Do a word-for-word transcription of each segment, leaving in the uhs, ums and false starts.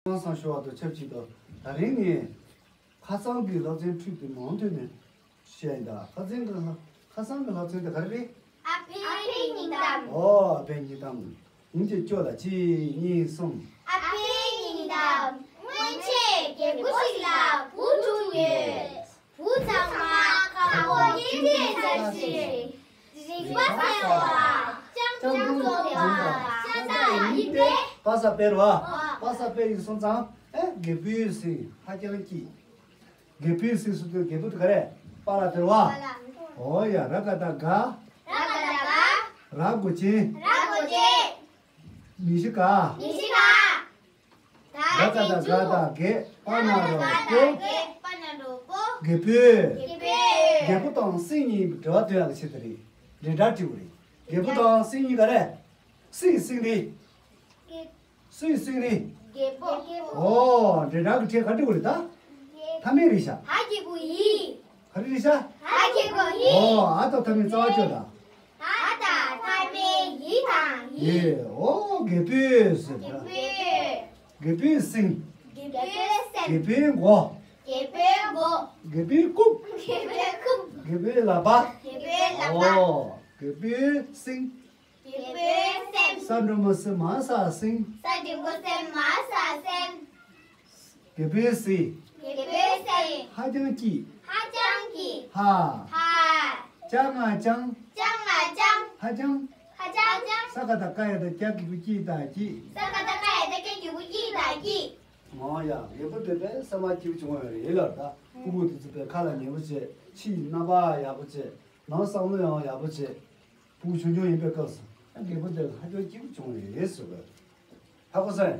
ཁ་སང་ཞུ་བ་དང་ཆབས་ཅིག་ཏུ་ད་རིང་ངས་ཁ་སང་གི་སློབ་ཚན་ཁྲིད་དེ་མང་དུས་ནས་བཤད་ཡིན་ད། ཁ་སང་གི་ཁ་སང་གི་སློབ་ཚན་དེ་ག་རེ་རེད། ཨ་ཕའི་སྙིང་གཏམ། ཨོ་ཨ་ཕའི་སྙིང་གཏམ། ཉིན་གཅིག་སྐྱོ་ལ་གཅིག་གཉིས་གསུམ། ཨ་ཕའི་སྙིང་གཏམ། སྔོན་ཆད་རྒད་པོ་ཞིག་ལ་བུ་དྲུག་ཡོད། བུ་ཚང་མ་ཁ་ཁོག་སྐྱེས་ཚད་ལྟར་ཞིག་རིག་པ་གསལ་བ། ཅང་ཅང་རྫོགས་པ། ཤ་སྟག་ཡིན་པས། པ་ས་སྤེལ་བ། པ་ས་སྤེལ་ཡིན་སོང་ཙང་ཨེ་རྒད་པོའི་སེམས་ཧ་ཅང་སྐྱིད། རྒད་པོའི་སེམས་སུ་དུ་རྒད་པོ་དུ་ག་རེ་པ་ལ་སྤེལ་བ། ཨོ་ཡ་ར་ག་ད་ག་ར་ག་ད་ག་ར་མགོ་ཅན། ར་མགོ་ཅན། མི་ཤི་ག་མི་ཤི་ག་ར་ག་ད་ག་ད་གེ་པ་ན་རོ་པོ། རྒད་པོས། རྒད་པོ་དང་སེམས་གཉིས་འབྲེལ་བ་དོན་ཡག་གི་ཆེད་དུ་རེད། འབྲེལ་སྒྲ་བྲིས་པ་རེད། རྒད་པོ་དང་སེམས་གཉིས་ག་རེ། སེམས་སེམས་རེད། སེམས་སེམས་རེད། ཨོ་འབྲེལ་སྒྲ་གི་ཕྲད་ག་འབྲི་དགོས་རེད་ད། མཐའ་མེད་རེད་ཤག་ག་རེ་རེད་ཤག་ཨོ་ཨ་དང་མཐའ་མེད་རྩ་བ་གཅོད་ད། ཨ་དང་མཐའ་མེད་ཡི་དང་ཡི། ཨོ་རྒད་པོས་ཟེར་ད། རྒད་པོས་སེམས། རྒད་པོའི་སེམས། རྒད་པོའི་མགོ། རྒད་པོའི་མགོ། རྒད་པོའི་རྐུབ། རྒད་པོའི་རྐུབ། རྒད་པོའི་ལག་པ། རྒད་པོའི་ལག་པ། ཨོ་རྒད་པོའི་སེམས། རྒད་པོའི་སེམས། ས་འགྲེང་བུ་སེ་མ་ས་སེང་། ས་འགྲེང་བུ་སེ་མ་ས་སེང་། རྒད་པོའི་སེམས། རྒད་པོའི་སེམས། ཧ་ཅང་སྐྱིད། ཧ་ཅང་སྐྱིད། ཧ། ཧ། ཅ་ང་ཅང་། ཅ་ང་ཅང་། ཧ་ཅང་། ཧ་ཅང་ཅང་། ས་ག་ད་ཀ་ཡ་ད་ཀྱ་གི་གུ་སྐྱིད་ད་སྐྱིད། ས་ག་ད་ཀ་ཡ་ད་ཀྱ་གི་གུ་སྐྱིད་ད་སྐྱིད། ཨོ་ཡ་རྒད་པོ་དེ་པས་སེམས་མ་སྐྱིད་བྱུང་བ་རེད་ལ་ད། ཕྲུ་གུ་དེ་ཚོ་པས་ཁ་ལ་ཉན་པོ་བྱེད། ཕྱིའི་རྣམ་པ་ཡག་པོ་བྱེད། ནང་བསམ་བློ་ཡང་ཡག་པོ་བྱེད། ཕྲུ་གུ་ཆུང་ཆུང་ཡིན་པའི་སྐབས་སུ་ཨ་རྒད་པོ་དེ་ཧ་ཅང་སྐྱིད་པོ་བྱུང་རེད་ཟེར་བས། ཧ་གོ་སོང་།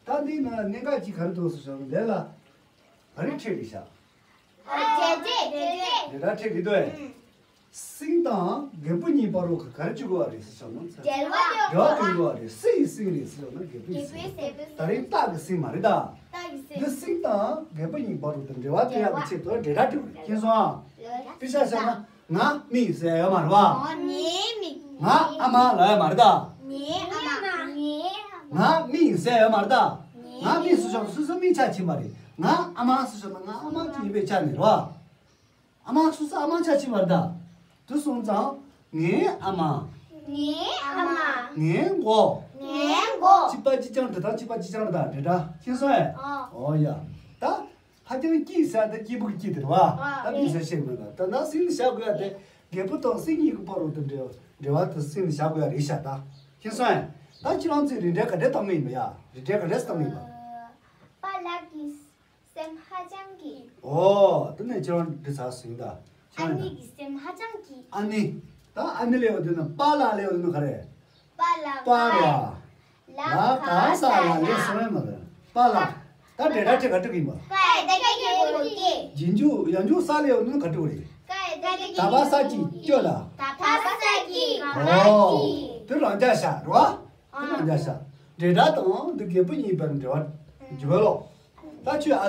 ད་འདི་ན་གནད་འགག་ཅིག་ག་རེ་འདུག་ཟེར་བྱུང་ལས་ལ་ག་རེ་ཁྲིད་རེད་ཤག་འབྲེལ་སྒྲ་འབྲེལ་སྒྲ་འབྲེལ་སྒྲ་འབྲེལ་གི་འདུག་ཨེ། སེམས་དང་རྒད་པོ་གཉིས་བར་རུ་ག་རེ་བྱེད་དགོས་པ་རེད་ཟེར་བྱུང་ན་འབྲེལ་བ་འབྲེལ་བ་གཏོང་དགོས་པ་རེད། སེམས་ཡི་སེམས་རེད་ཟེར་བྱུང་ན་རྒད་པོའི་སེམས་རེད། ད་རེས་སྟག་གི་སེམས་མ་རེད་ད། སྟག་གི་སེམས། འདི་སེམས་དང་རྒད་པོ་གཉིས་བར་རུ་དང་འབྲེལ་བ་གཏོང་ཡག་གི་ཆེད་དུ་འབྲེལ་སྒྲ་འབྲེལ་དགོས་རེད། མཁྱེན་སོང་ཨ། དཔེ་ཆ་བཞག་ན། ང་མི་ཟེར་ཡོད་མ་རེད་པ། ངའི་མི། ང་ཨ་མ་ལབ་ཡོད་མ་རེད་ད། ངའི་ཨ་མ། ངའི་ཨ་མ། ང་མི་ཟེར་ཡོད་མ་རེད་ད། ང་མི་སུ་ཤོག་སུ་སུ་མི་ཆ་ཕྱིན་པ་རེད། ང་ཨ་མ་སུ་ཤོག་ན་ང་ཨ་མ་ཅིག་ཡིན་པའི་ཆ་ནས་རེད་པ། ཨ་མ་སུ་སུ་ཨ་མ་ཆ་ཕྱིན་པ་རེད་ད། དུ་སོང་ཙང་། ངའི་ཨ་མ། ངའི་ཨ་མ། ངའི་མགོ། ངའི་མགོ། གཅིག་པ་གཅིག་རྐྱང་འབྲི་སྟངས་གཅིག་པ་གཅིག་རྐྱང་རེད་ད། འབྲེལ་སྒྲ་མཁྱེན་སོང་ཨེ། ཨོ་ཡ། ད། ཧ་ཅང་སྐྱིད་ཟེར་ད་སྐྱིད་པོ་གི་སྐྱིད་དེ་རེད་པ། ད་དེ་ཟེར་ཤེས་མེད་ལ། ད་ན་སེམས་ལ་བཞག་དགོས་ཡ་དེ། རྒད་པོ་དང་སེམས་གཉིས་ཀྱི་བར་རུ་དུ་འབྲེལ་འབྲེལ་བ་དེ་སེམས་ལ་བཞག་དགོས་ཡ་རེད་ཤག་ད་མཁྱེན་སོང་ཨེ། ད་ཁྱེད་རང་ཚོས་རིགས་འགྲེ་ག་འདྲས་བཏང་གི་ཡིན་པ་ཡ། རིགས་འགྲེ་ག་འདྲས་བཏང་གི་ཡིན་པ། པཱ་ལགས་ཀྱི་སེམས་ཧ་ཅང་སྐྱིད། ཨོ། དེ་ནས་ཁྱེད་རང་འདི་ཚར་སོང་ད། ཨ་ནེ་གི་སེམས་ཧ་ཅང་སྐྱིད། ཨ་ནེ། ད་ཨ་ནེ་ལབ་ཡ་དེ་ནི་པཱ་ལགས་ལབ་ཡ་དེ་ནི་ག་རེ། པཱ་ལགས། པཱ་ལགས། ལ་ག་ས་ལ་ལས་སོང་ཡ་མ་རེད། པཱ་ལགས། ད་འབྲེལ་སྒྲ་ཁྲིད་ག་འགྲིག་གི་ཡིན་པ། ཀ་ཡ་ད་ཀྱ་གི་གུ་གུ་ཀྱི། རྗེས་འཇུག་ཡང་འཇུག་ས་ལ་ཡོད་ནོ་ག་འགྲིག་རེད། ཀ་ཡ་ད་ཀྱ་གི་ད་བ་ས་ཀྱི་སྐྱོ་ལ། ད་བ་ས་ཀྱི་ག་ཨོ། དེ་རང་འཇགས་བཞག་རེད་བ། དེ་རང་འཇགས་བཞག་འབྲེལ་སྒྲ་དང་འདི་རྒད་པོ་གཉིས་བར་འབྲེལ་བ་འཇུག་གི་ལོ། ད་ཁྱོད་ཨ་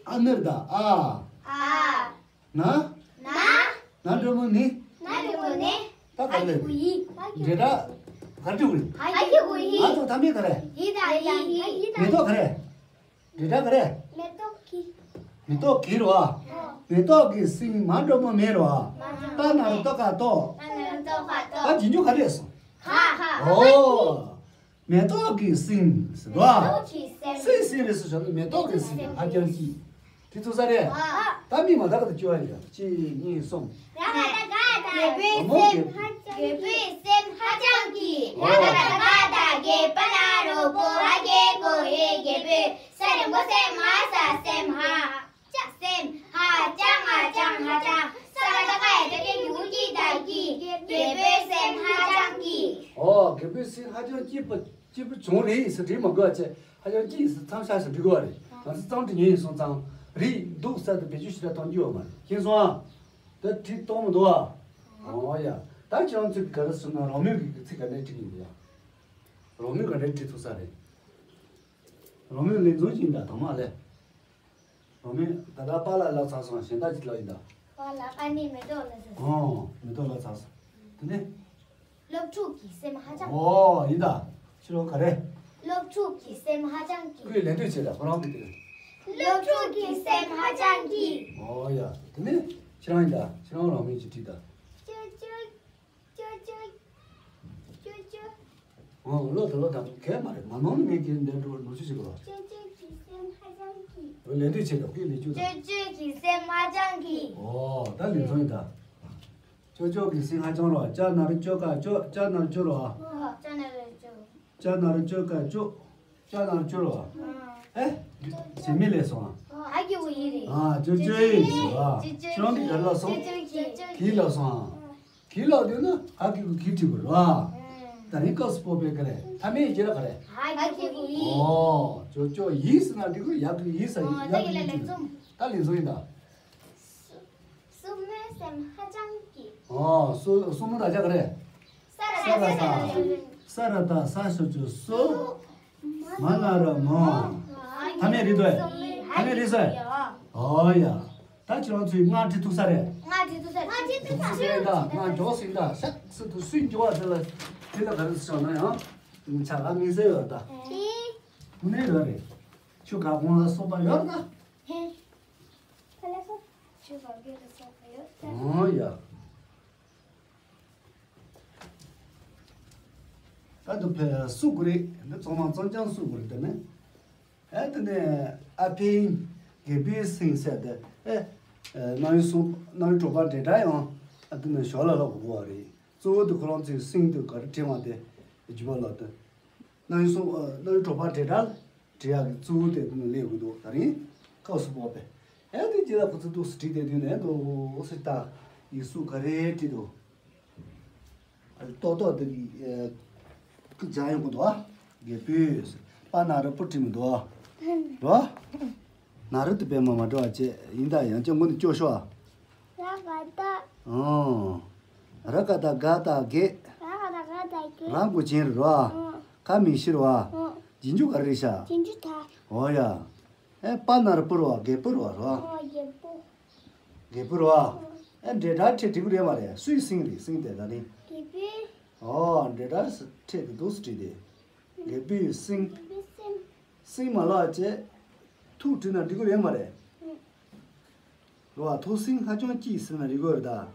ཨ་ནེ་རེད་ད་ཨ། ཨ། ན། ན། ན་འགྲེང་བུ་ནི། ན་འགྲེང་བུ་ནི། ད་ག་ལེ། ཨ་གི་གུ་ཡི། འབྲེལ་སྒྲ་ག་འགྲིག་རེད། ཨ་གི་གུ་ཡི། ང་ཚོ་ད་མི་ག་རེ། ཡི་དང་ཡི། མེ་ཏོག་ག་རེ། འབྲེལ་སྒྲ་ག་རེ། མེ་ཏོག་གི། མེ་ཏོག་གི་རེད་བ། མེ་ཏོག་གི་སེམས་མ་འགྲོ་མོ་མེ་རེད་བ། ཏ་ན་རོ་ཏོ་ག་ཏོ། ཏ་ན་རོ་ཏོ་ག་ཏོ། ད་རྗེས་འཇུག་ག་རེ་སོང་། ཧ་ཧ། ཨོ། མེ་ཏོག་གི་སེམས་ཟེར་བ། མེ་ཏོག་གི་སེམས། སེམས་སེམས་རེད་ཟེར་བྱུང་ན་མེ་ཏོག་གི་སེམས་ཧ་ཅང་སྐྱིད། དེ་ཐུག་ས་རེད། ཨ། ད་མི་མ་ད་ག་ད་སྐྱོ་བ་ཡིན་ཡ། གཅིག་གཉིས་གསུམ། ར་ག་ད་ག་ད། རྒད་པོའི་སེམས་ཧ་ཅང་། རྒད་པོའི་སེམས་ཧ་ཅང་སྐྱིད། ར་ག་ད་ག་ད་རྒད་པ་ན་རོ་པོ་ཧ་གེ་གོ་ཧེ་རྒད་པོའི་ས་རེ་མགོ་སེམས་མ་ས་སེམས་ཧ། ཅ་སེམས་ཧ་ཅང་ང་ཅང་ཧ་ཅང་ས་ག་ད་ག་ཡ་ད་གེ་གུ་གུ་ཀྱི་ད་ཀྱི། རྒད་པོའི་སེམས་ཧ་ཅང་སྐྱིད། ཨོ་རྒད་པོའི་སེམས་ཧ་ཅང་སྐྱིད་པ། སྐྱིད་པོ་བྱུང་རེད་ཟེར་བྲིས་མ་དགོས་པ་བྱས། ཧ་ཅང་སྐྱིད་ཟེར་མཚམས་བཞག་ཟེར་འབྲི་དགོས་པ་རེད། ང་ཚོ་གཙང་སྦྲ་ཉན་ཡིན་སོང་ཙང་རེད་འདུག་ཟེར་དུ་བེད་སྤྱོད་ཞེ་དྲག་གཏོང་རྒྱུ་ཡོད་མ་རེད། མཁྱེན་སོང་ཨ། ད་བྲིས་གཏོང་མི་འདུག་ཨ། ཨོ་ཡ། ད་ཁྱེད་རང་ཚོས་ག་རེ་ཟེར་ན་རང་མོས་ཀྱི་ཚིག་ག་ནས་བྲིས་ཀྱི་འདུག་ཡ། རང་མོས་ག་འདྲས་བྲིས་ཐུབ་ས་རེད། རང་མོས་ལེགས་ཚོང་ཅིག་ཡིན་ད་དང་མ་ལས། རང་མོས་ད་ལྟ་པཱ་ལགས་ལབ་ཚར་སོང་། གཞན་དག་ཅིག་ལབ་ཡིན་ད། པཱ་ལགས་ཨ་ནེ་མེ་ཏོག་ལབ་ཚར་སོང་། ཨོ་མེ་ཏོག་ལབ་ཚར་སོང་། དེ་ནས། སློབ་ཕྲུག་གི་སེམས་ཧ་ཅང་། ཨོ་ཡིན་ད། ཕྱི་ལོགས་ག་རེ། སློབ་ཕྲུག་གི་སེམས་ཧ་ཅང་སྐྱིད། ཁོས་ལན་འདེབས་བྱས་ད་ཁོ་རང་གི་དེ། སློབ་ཕྲུག་གི་སེམས་ཧ་ཅང་སྐྱིད། ཨོ་ཡ། དེ་ནས་ཁྱེད་རང་ཡིན་ད་ཁྱེད་རང་རང་མིང་ཅིག་བྲིས་ད། ཅོ་ཅོ། ཅོ་ཅོ། ཅོ་ཅོ། ཨོ་ལོ་ད་ལོ་ད་གས་མ་རེད། མ་ནོར་ནས་ངས་ཁྱེད་འདི་འགྲོ་ནོར་ཆུ་ཞིག་གོ། ཅོ་ཅོ་གི་སེམས་ཧ་ཅང་སྐྱིད། ལན་འདེབས་བྱས་ད་ཁོས་ལན་བཅུ་ད། ཅོ་ཅོ་གི་སེམས་ཧ་ཅང་སྐྱིད། ཨོ་ད་ལན་ཚོ་ཡིན་ད། ཅོ་ཅོ་གི་སེམས་ཧ་ཅང་རོ། ཅ་ན་རོ་ཅོ་ཀ་ཅོ། ཅ་ན་རོ་ཅོ་རོ། ཅ་ན་རོ་ཅོ། ཅ་ན་རོ་ཅོ་ཀ་ཅོ། ཅ་ན་རོ་ཅོ་རོ། ཨེ། ཟེར་མི་ལས་སོང་། ཨ་གི་འོ་ཡི་རེད། ཨ་ཅོ་ཅོ་ཡི་ཟེར་བ། ཁྱེད་རང་གི་ག་ལ་སོང་། གི་ལ་སོང་། གི་ལ་དུས་ན་ཨ་གི་གུ་གི་བྲིས་དགོས་རོ། ད་རིང་སྐབས་སུ་སྤོབས་པའི་ག་རེ་ཐ་མའི་རྗེས་ལ་ག་རེ། ཨ་གི་འོ་ཡི། ཨོ་ཅོ་ཅོ་ཡི་ཟེར་ན་འགྲིག་གི་ཡ་གི་ཡི་ཟེར་ཡ་གི་ཡི་ཟེར། ད་ལན་སོང་ཡིན་ད། སྲུ་སྲུ་མོའི་སེམས་ཧ་ཅང་སྐྱིད། ཨོ་སྲུ་སྲུ་མོ་ད་ཆ་ག་རེ། ས་ར་ད་ས་ས་ར་ད་ས་ཤོ་ཅོ་སྲུ། མ་ན་ར་མོ། ཐ་མའི་རེད་དོ། ཐ་མའི་རེད་ས། ཨོ་ཡ། ད་ཁྱེད་རང་ཚོས་སྔགས་བྲིས་ཐུབ་ས་རེད། སྔགས་བྲིས་ཐུབ་ས་རེད། སྔགས་བྲིས་ཐུབ་ས་རེད། ད་སྔགས་འཇོག་ཟིན་ད་ཤག་སྲིད་དུ་སུས་འཇོག་པ་དེ་ལ་དེ་ལ་ག་རེ་ཟེར་ན་ཡང་། ཆ་ག་མི་ཟེར་ཡོད་ད། དེ་ནས་ཡོད་རེད། ཆུ་ག་གོང་ལ་སོགས་པ་ཡོད་ད། ཨོ་ཡ། ད་དུ་ཕེ་སུ་གུ་རེ་འདི་ཚང་མ་གཙང་རྐྱང་སུ་གུ་རེ་དེ་ནི། ཨེ་དེ་ནས་ཨ་ཕིན་རྒད་པོའི་སེང་ཟེར་དེ་ཨེ། རྣམ་དབྱེ་གསུམ་རྣམ་དབྱེ་གྲོགས་པ་འབྲེལ་སྒྲ་ཡང་ཨ་དེ་ནས་ཞོར་ལ་ལོག་དགོས་པ་རེད། གཙོ་བོ་དེ་ཁོ་རང་ཚོའི་སེང་དེ་ག་རེ་དྲན་བ་དེ་བརྗོད་པ་ལ་དེ། རྣམ་དབྱེ་གསུམ་རྣམ་དབྱེ་གྲོགས་པ་འབྲེལ་སྒྲ། འབྲི་ཡག་གི་གཙོ་བོ་དེ་ནི་ལས་དགོས་འདུག་ད་རིང་སྐབས་སུ་བབས་པས། ཨེ་དེ་རྗེས་ལ་ཁོ་ཚོ་འདུག་སེ་བྲིས་བསྡད་དུས་ནས་འདུག་སེ་ལྟ། ཡིག་གཟུགས་ག་རེ་བྲིས་འདུག་ཏོག་ཏོག་དེ་གི་ཀི་སྦྱང་ཡོང་གི་འདུག་ཨ། རྒད་པོས་པ་ན་རོ་པོ་བྲིས་མི་འདུག་ཨ། འགྲོ་ཨ། ན་རོ་དེ་པད་མ་མ་འགྲོ་བ་བྱས་ཡིན་ད་ཡང་ཅག་མགོ་ནས་སྐྱོ་ཤོག་ཨ། ར་ག་ད། ཨོ། ར་ག་ད་ག་ད་གེ། ར་ག་ད་ག་ད་གེ། ར་མགོ་ཅན་རེད་བ། ཨོ། ཁ་མིང་ཤི་རེད་བ། ཨོ། རྗེས་འཇུག་ག་རེ་རེད་ཤག་རྗེས་འཇུག་ད། ཨོ་ཡ། ཨེ་པ་ན་རོ་པོ་རེད་བ་རྒད་པོ་རེད་བ་རེད་བ། ཨོ་རྒད་པོ། རྒད་པོ་རེད་བ། ཨེ་འབྲེལ་སྒྲ་ཕྲད་འགྲིག་གི་རེད་མ་རེད། སུའི་སེང་རེད། སེང་དེ་ད་ནི། རྒད་པོའི། ཨོ་འབྲེལ་སྒྲ་ཕྲད་དེ་འདུག་སེ་བྲིས་ཏེ། རྒད་པོའི་སེང་། རྒད་པོའི་སེང་། སེང་མ་ལགས་བྱས། ཐུགས་བྲིས་ན་འགྲིག་གི་རེད་མ་རེད། ཨུ། རེད་བ། ཐུགས་སེང་ཧ་ཅང་སྐྱིད་ཟེར་ན་འགྲིག་གི་རེད་ད། ཨུ།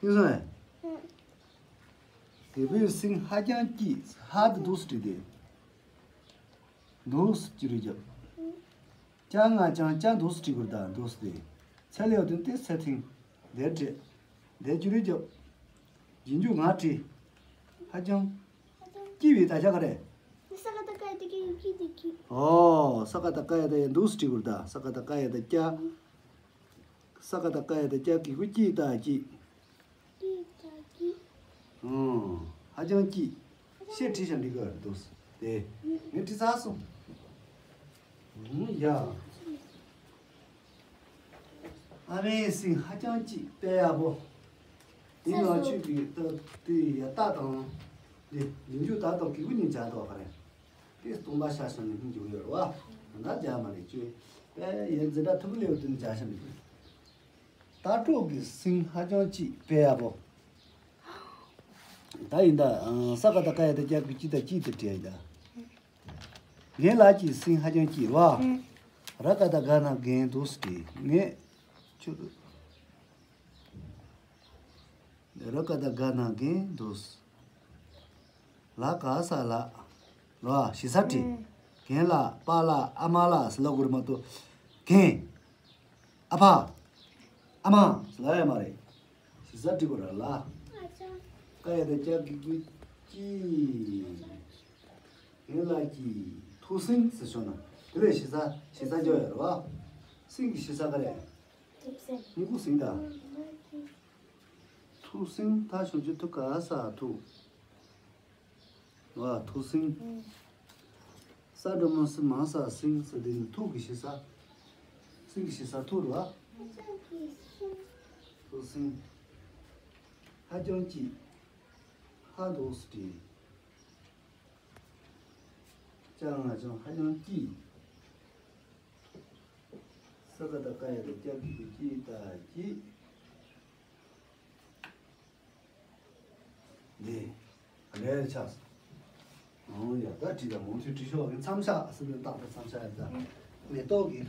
ཡིན་སོང་ངས། ཨུ། རྒད་པོའི་སེང་ཧ་ཅང་སྐྱིད། ཧ་དེ་འདུག་སེ་བྲིས་ཏེ། འདུག་སེ་ཅི་རུ་བརྒྱབ། ཨུ། ཅ་ང་ཅང་ཅ་འདུག་སེ་བྲིས་དགོས་ད་འདུག་སེ་དེ། ཚེ་ལེའུ་དེ་ཏེ་ཚེ་ཐིང་། དེ་བྲིས། དེ་ཅི་རུ་བརྒྱབ། རྗེས་འཇུག་ང་བྲིས། ཧ་ཅང་། སྐྱིད་པའི་ད་ཆ་ག་རེད། ས་ཀ་ད་ཀ་ཡ་ད་སྐྱ་གི་སྐྱིད་དེ་སྐྱིད། ཨོ་ས་ཀ་ད་ཀ་ཡ་ད་ཡ་འདུག་སེ་བྲིས་དགོས་ད་ས་ཀ་ད་ཀ་ཡ་ད་སྐྱ། ས་ཀ་ད་ཀ་ཡ་ད་སྐྱ་གི་གུ་སྐྱིད་ད་སྐྱིད། སྐྱིད་ད་སྐྱིད། ཨོ། ཧ་ཅང་སྐྱིད། ཤེས་བྲིས་བྱ་འགྲིག་གི་འདུག་སྟེ། ངས་བྲིས་ཚར་སོང་། ཨུམ་ཡ། ཨ་མའི་སེང་ཧ་ཅང་སྐྱིད་དཔེ་ཡག་པོ། འདི་ང་ཆོས་ཀྱི་ད་དེ་ཡ་ད་དང་། འདི་ཡིན་རྒྱུ་ད་དང་གི་གུ་གཉིས་སྦྱར་འདུག་ག་རེད། དེ་སྟོང་པ་ཤ་ཤ་ནས་སྙིང་རྗེ་བོ་ཡོད་རེད་བ། ད་སྦྱར་མ་རེད་ཅོས། དཔེ་ཡན་འཛིན་གྲྭ་ཐུབ་ལེའུ་དེ་ནས་སྦྱར་ཤ་མི་དགོས། ད་གྲོགས་ཀྱི་སེང་ཧ་ཅང་སྐྱིད་དཔེ་ཡག་པོ། ད་ཡིན་ད། ས་ཀ་ད་ཀ་ཡ་ད་སྐྱ་གི་སྐྱིད་ད་སྐྱིད་དེ་བྲིས་ཡིན་ད། རྒན་ལགས་ཀྱི་སེང་ཧ་ཅང་སྐྱིད་རེད་བ། ར་ཀ་ད་ག་ན་རྒན་འདུག་སེ་བྲིས། ངས་ཁྱོད། ར་ཀ་ད་ག་ན་རྒན་འདུག་སེ། ལ་ག་ས་ལགས། ལ་ཞེ་ས་བྲིས། རྒན་ལགས་པཱ་ལགས་ཨ་མ་ལགས་ཟེར་ལབ་དགོས་རེད་མ་གཏོགས། རྒན། ཨ་ཕ། ཨ་མ་ཟེར་ལབ་ཡ་མ་རེད། ཞེ་ས་བྲིས་དགོས་རེད་ལ། ཀ་ཡ་ད་སྐྱ་གི་གུ་སྐྱིད། རྒན་ལགས་ཀྱི་ཐུགས་སེང་ཟེར་ཤོག་ན། དེ་ལས་ཞེ་ས་ཞེ་ས་འཇོག་ཡ་རེད་བ། སེང་གི་ཞེ་ས་ག་རེད། ཐུགས་སེང་། མི་གུ་སེང་ད། ཐུགས་སེང་ད་བྱུང་རྒྱུ་ཐུག་ག་ས་ཐུག་བ། ཐུགས་སེང་། ས་འགྲེང་བུ་སི་མང་ས་སེང་ས་དེ་ནི་ཐུག་གི་ཞེ་ས། སེང་གི་ཞེ་ས་ཐུག་རེད་བ། ཐུགས་སེང་། ཧ་ཅང་སྐྱིད། ཧ་འདུག་སེ་བྲིས། ཅ་ང་ཅང་ཧ་ཅང་སྐྱིད། ས་ཀ་ད་ཀ་ཡ་ད་སྐྱ་གི་གུ་སྐྱིད་ད་སྐྱིད། འདི། ལས་ཆགས། ཨང་ཡ་ད་བྲིས་དང་མང་ཆེ་བྲིས་ཤོག་ཨ་མཚམས་བཞག་ཟེར་ནས་རྟག་པར་མཚམས་བཞག་ཡ་ད། མེ་ཏོག་གི་